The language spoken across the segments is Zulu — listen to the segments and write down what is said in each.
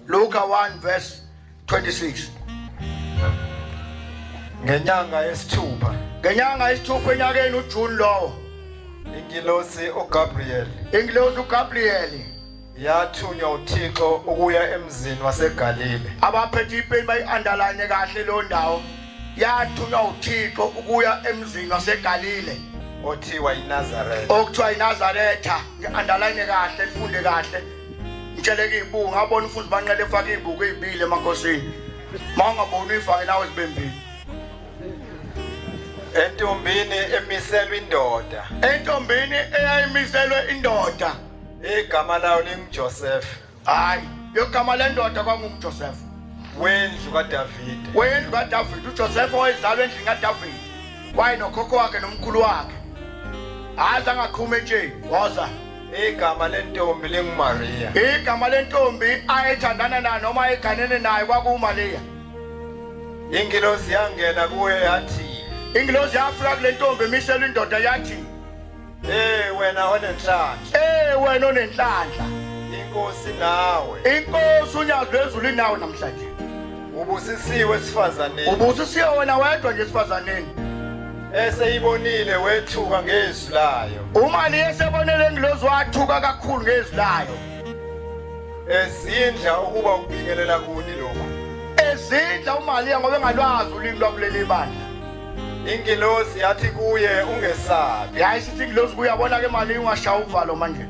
Luka 1 verse 26. Ngenyanga yesithupha. Ngenyanga yesithupha enyakeni uJune lowo. Ingilosi uGabriel. Ingilosi uGabriel yathunywa uThixo ukuya emzini waseGalile. Abaphethe ipeni bayi-underline kahle leyo ndawo. Yathunywa uThixo ukuya emzini waseGalile othiwa iNazaretha. Okuthiwa iNazaretha. Ngi-underline kahle, nifunde kahle. Ngitsheleke izibuko, ngabona umfundi banqele efaka izibuko ezibili emakhosini. Mawungaboni uyifake nawe zibembili. Entombini emiselwe indoda. Entombini eyayimiselwe indoda. Igama layo linguJoseph. Hayi, igama lendoda kwakunguJoseph. Wendlu kaDavide. Wendlu kaDavide. uJoseph wayezalwa endlini kaDavide. Wayenokhokho wakhe nomkhulu wakhe. Hayi angaqhuma etsheni. Woza. Igama lentombi linguMaria. Igama lentombi ayethandana nayo noma ayeganene nayo kwakuMaria. Ingilosi yangena kuye yathi, ingilosi yafika kule ntombi emiselwe indoda yathi, "Eh wena onenhlanhla. Eh wena onenhlanhla. Inkosi nawe. Inkosi unyazi lwezulu inawe namhlanje. Ubusisiwe esifazaneni. Ubusisiwe wena wedwa nje esifazaneni." Eseyibonile wethuka ngezwi layo. UMaria esebonele ingilosi wathuka kakhulu ngezwi layo. Ezindla ukuba ukubingelela kuni lokhu. Ezindla uMaria ngoba engalwazi ulimi lwakuleli bandla. Ingilosi yathi kuye, ungesabi. Yayisithi ingilosi kuyabona ke Maria ungashaya uvalo manje.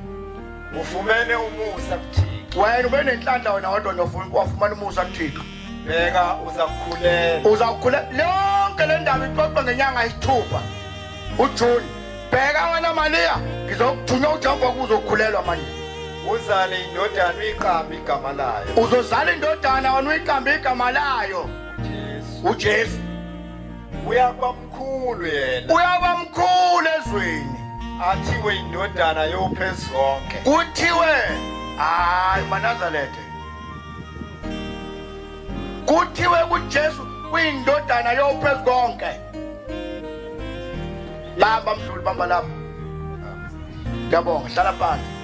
Ufumene umusa kuThixo. Wena ube nenhlanhla wena wedwa wafumana umusa kuThixo. Bheka uzakukhulela. Uzakukhulela. Yonke le ndaba ixoxwa ngenyanga yesithupha uJune. Bheka wena Maria, ngizokuthunywa uJehova kuzokhulelwa manje. Uzale indodana uyiqambe igama layo. Uzozala indodana wena uyiqambe igama layo. uJesu. uJesu. Uyakuba mkhulu yena. Uyaba mkhulu ezweni. Athiwe indodana yoPhezukonke. Kuthiwe hayi maNazaretha. Kuthiwe kuJesu kuyindodana yoPhezukonke. Bamba mdluli, bamba lapho. Ngiyabonga, hlala phansi.